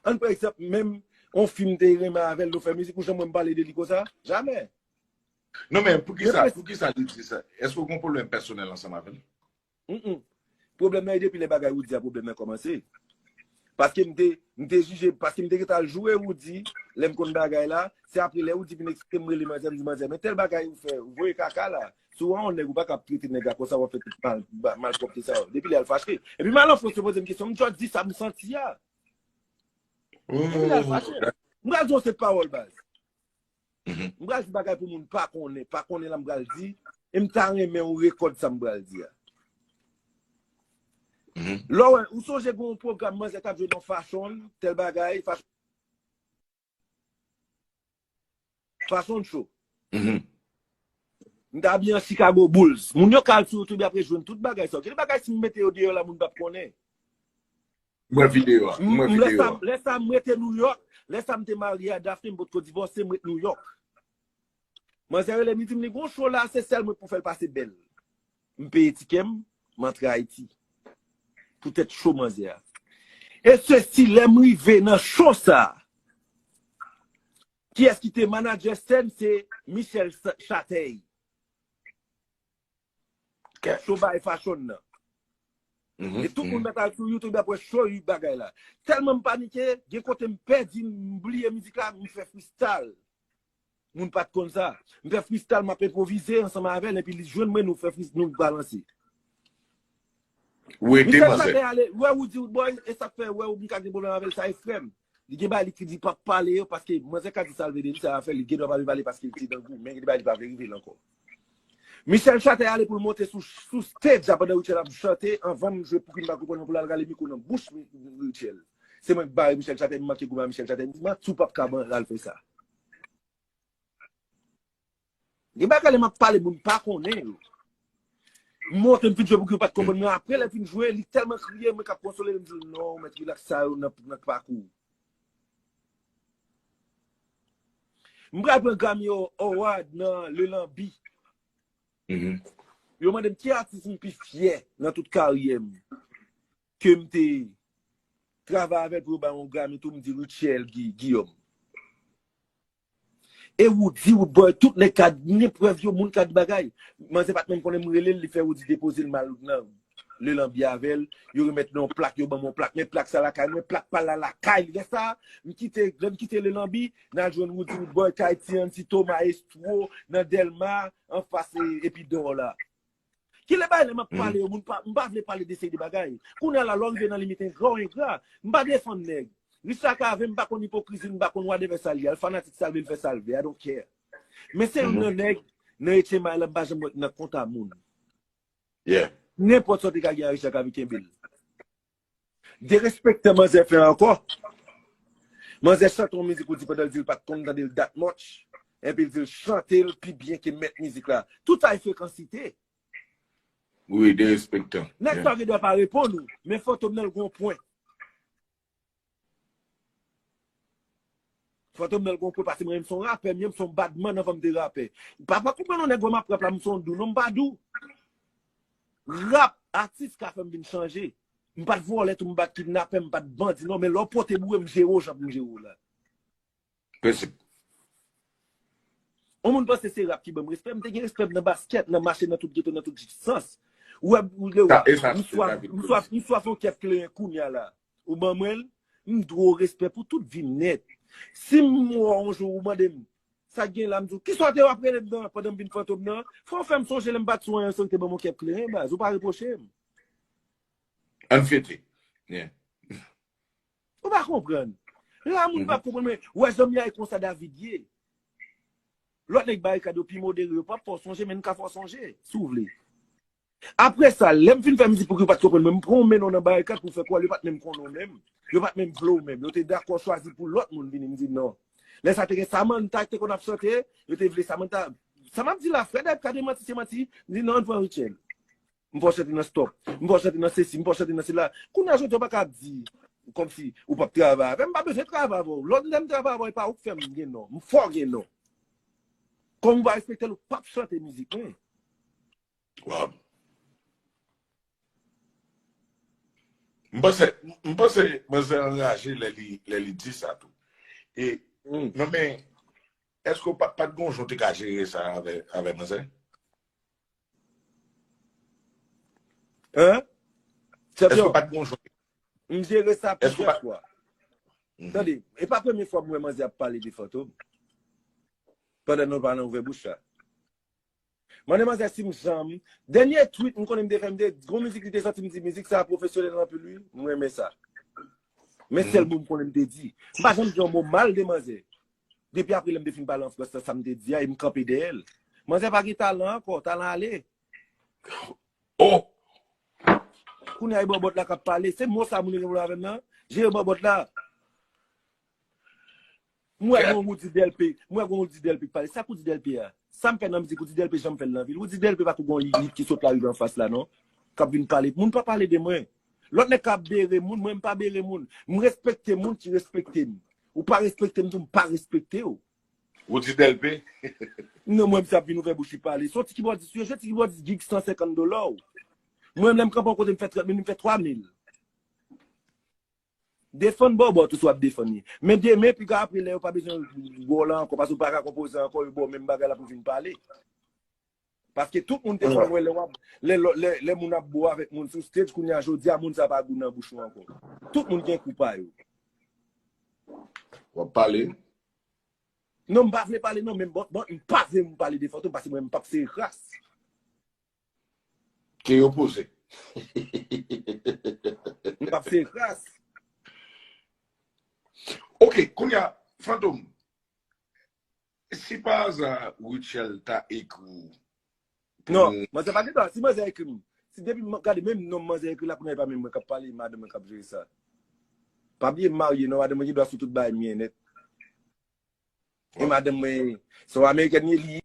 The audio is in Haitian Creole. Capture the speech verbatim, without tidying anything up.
Ann pran egzanp, menm yon fi m te renmen avè l, nou fè mizik, ou janm wè m pale de li konsa? Jamè. Non, men poukisa, poukisa li di sa? Èske w gen yon pwoblèm pèsonèl ansanm avè l? Mm, mm. Pwoblèm nan e depi lè bagay Roody a pwoblèm nan kòmanse. Paske m te, m te jije, paske m te gentan al joure Roody, lè m konn bagay la, se apre lè Roody vin eksplike m, rele manzè, m di manzè, men tèl bagay ou fè, ou voye kaka la. Si w wè yon nèg, ou pa ka ap trete nèg la konsa, w ap fè tout mal, malpwòpte sa yo. Depi lè a l fache. Epi malanfwa se poze m kesyon, m just di sa m santi a. Depi lè a l fache. M pral di yon sèt pawòl baz. M pral di bagay pou moun pa konnen, pa konnen la m pral di, e m ta renmen ou rekòd sa m pral di a. Lè w, ou sonje gen yon pwogram manzè t ap jwe nan Fashion, tèl bagay, Fashion, Fashion Show. M t abiye an Chicago Bulls. Moun yo ka al sou YouTube y ap rejwenn tout bagay sa yo. Gen de bagay si m mete yo deyò la, moun p ap konnen. M wè videyo a. M wè videyo a. Lè sa m rete New York, lè sa m te marye a Daphne, m potko divòse, m ret New York. Manzè rele m, li di m li gon show la, se sèl mwen pou fè l pase bèl. M peye tikè m, m antre Ayiti. Poutèt show manzè a. E sesi, lè m rive nan show sa, kiyès ki te manager sèn, se Michel Chatey. Show bay Fashion nan. E tout moun mèt al sou YouTube ap wè show bagay la. Tèlman m panike, gen kote m pèdi, m bliye mizik la, m fè freestyle. Moun pa t konn sa. M fè freestyle, m ap enpwovize ansanm avè l, epi li jwenn mwen, nou fè freestyle, nou balanse. Michel Chatey ale, wè ou di ou boy, e sa k fè, wè ou m ka gen pwoblèm avè l, sa e frè m. Li gen bagay li ki di p ap pale yo, paske manzè ka di sa l vle de li, sa afè li, li gen dwa pa vle pale paske li te nan gou, men gen de bagay li pa vle rive l ankò. Michel Chatey ale pou l monte sou, sou stage la pandan Rutshelle ap chante, anvan m jwe Pouki m pa konprann pou l al rale mikwo nan bouch Rutshelle. Se mwen k bare Michel Chatey, m manke gou ba Michel Chatey, m di manti w p ap ka ban l al fè sa. Gen bagay lè m ap pale moun pa konnen yo. M monte m fin jwe Pouki yo pa t konprann mwen. Apre lè l fin jwe, li tèlman kriye, mwen k ap konsole l, m di l non, mèt rilaks sa yo nan, nan pakou. M pral pran Grammy Award nan Lelanbi. Yo mande m ki atis m pi fyè nan tout karyè m. Ke m te travay avè l pou yo ba yon Grammy tou, m di Rutshelle Guillaume. E Roody, Roodboy, tout nèg ka gen prèv yo, moun ka di bagay. Manzè pa t menm konnen m rele l, li fè Roody depoze l mal nan Lelanbi avè l. Yo remèt l yon plak, yo ban m yon plak. Men plak sa lakay mwen, plak pa l la lakay li. Lè sa, m kite, lè m kite Lelanbi, n al jwenn Roody, Roodboy, Kayti, Anti, Thomas, Estro, nan Dèlma, anfas Epidor la. Kilè bagay lè m ap pale yo, moun pa, m pa vle pale de seri de bagay. Kounye a la, lè w rive nan limit engra, w engra. M pa defann nèg. Richard Cavé, m pa konn ipokrizi, m pa konn whatever sa l ye. Al fanatik sa l vle, l fè sa l vle. I don't care. Men se youn nan nèg, nan H M I la, m pa janm wè nan kont a moun. Nenpòt sa w te ka gen a Richard Cavé, kenbe l. Derespektan manzè fè ankò. Manzè chante yon mizik ou di pandan l di l pa t konn tande l that much. Epi l di l chante l pi byen ke mèt mizik la. Tout sa e frekansite. Wi, derespektan. Nèg sa gen dwa pa reponn ou, men Fantom nan l gon pwen. Fantom nan l gon pwen paske mwen menm se yon rapè, m menm se yon badman anvan m te rapè. Pa pa konprann yon nèg wè m ap rap la, m se yon dou. Non, m pa dou. Rap, atis ka fè m vin chanje. M pa t vòlè tou, m pa t kidnapè, m pa t bandi non, men lè w pote boure, m jere w jan pou m jere w la. Prensip. Yon moun panse se rap ki ban m respè, m te gen respè m nan baskèt, nan mache nan tout geto, nan tout sans. Ou wè, ou lè w, m swaf, m swaf, m swaf yon kèk kleren kounye a la. Ou ban mwen l, m dwe w respè pou tout vi m nèt. Si m wè w yon jou ou mande m, sa k gen la, m di w, kisa w te w ap rele m nan, pandan m vin Fantom nan? Fò w fè m sonje lè m pa t sou anyen san w te ban m yon kèk kleren, baz, ou pa repwoche m. Ann fete. Yeah. Ou pa konprann. La moun pa konprann, men, ou wè jan m ye a, e konsa David ye. Lòt nèg Barikad yo pi modere, yo p ap fè w sonje, men n ka fè w sonje, si w vle. Apre sa, lè m fin fè mizik pou ki yo pa t konprann mwen, m pran w men non nan Barikad pou fè kwè yo pa t menm konnen w menm. Yo pa t menm vle w menm. Yo te dakò chwazi pou lòt moun vini, m di non. Lè sa te gen Samantha ki te konn ap chante, yo te vle Samantha. Sa m ap di la, frè Dayip ka demanti, se manti. M di non, ann pran Rutshelle. M fè w chante nan Stop. M fè w chante nan sesi, m fè w chante nan sela. Kounye a jodi a w pa ka ap di kòmsi ou p ap travay avè m. M pa bezwen travay avè w. Lòt lè m travay avè w, e pa ou k fè m gen non. M fè w gen non. Kòm ou pa respekte l, ou p ap chante mizik mwen. Wow. M panse, m panse manzè anraje lè li, lè li di sa tou. E, hmm. Non men, èske w pa, pa t gon jan w te ka jere sa avè, avè manzè? Hein? Èske w pa t gon jan? M jere sa plizyè fwa. Tande, e pa premye fwa m wè manzè ap pale de Fantom. Pandan nou pa nan ouvè bouch la. Mande manzè si m janm. Dènye tweet m konnen m te fè, m te di gon mizik li te soti, m di mizik sa pwofesyonèl anpil wi. M renmen sa. Men sèl mo m konnen m te di. M pa janm di yon mo mal de manzè. Depi apre lè m te fin pale an Frans la, sa m te di a, e m kanpe dèyè l. Manzè pa gen talan ankò, talan ale. Oh! Kounye a e bòbòt la k ap pale. Se mo sa moun yo gen pou avè m nan. Jere bòbòt la. M wè gon Roody Delpé. M wè gon Roody Delpé k pale. Sa k Roody Delpé a? Sa m fè nan mizik Roody Delpé janm fè l nan vi l. Roody Delpé pa kou gon lit ki sot la rive anfas la non. K ap vin pale. Moun pa pale de mwen. Lòt nèg ka bere moun, mwen m pa bere moun. M respekte moun ki respekte m. Ou pa respekte m tou, m pa respekte w. Roody Delpé? Non, mwen m sa ap vin ouvè bouch li pale. Se yon ti kibòdis wi, se yon ti kibòdis gig san senkant dola w. Mwen lè m kanpe yon kote m fè trant mil, m fè twa mil. Defann bòbòt ou si w ap defann li. Men demen, piga apre lè yo pa bezwen wè w la ankò, paske w pa ka konpoze ankò, yo ba w menm bagay la pou w vin pale. Paske tout moun te konn wè lè w ap, lè, lè, lè, lè moun ap bo avèk moun sou stage, kounye a jodi a, moun sa pa gou nan bouch ou ankò. Tout moun gen kou pa yo. W ap pale? Non, m pa vle pale non, men bon, bon, m pa vle m pale de Fantom, paske mwen, m p ap sere kras. Ke yo poze. M p ap sere kras. Ok, kounye a, Fantom, si pa aza Rutshelle ta ekri w. Non, manzè pa gen dwa, si manzè ekri m. Si depi, gade, menm non manzè ekri la, kounye a e pa menm mwen k ap pale, madanm mwen k ap jere sa. Pa bliye m marye, non, madanm mwen gen dwa sou tout bagay m gen nèt. E madanm mwen, se yon amerikèn li ye, li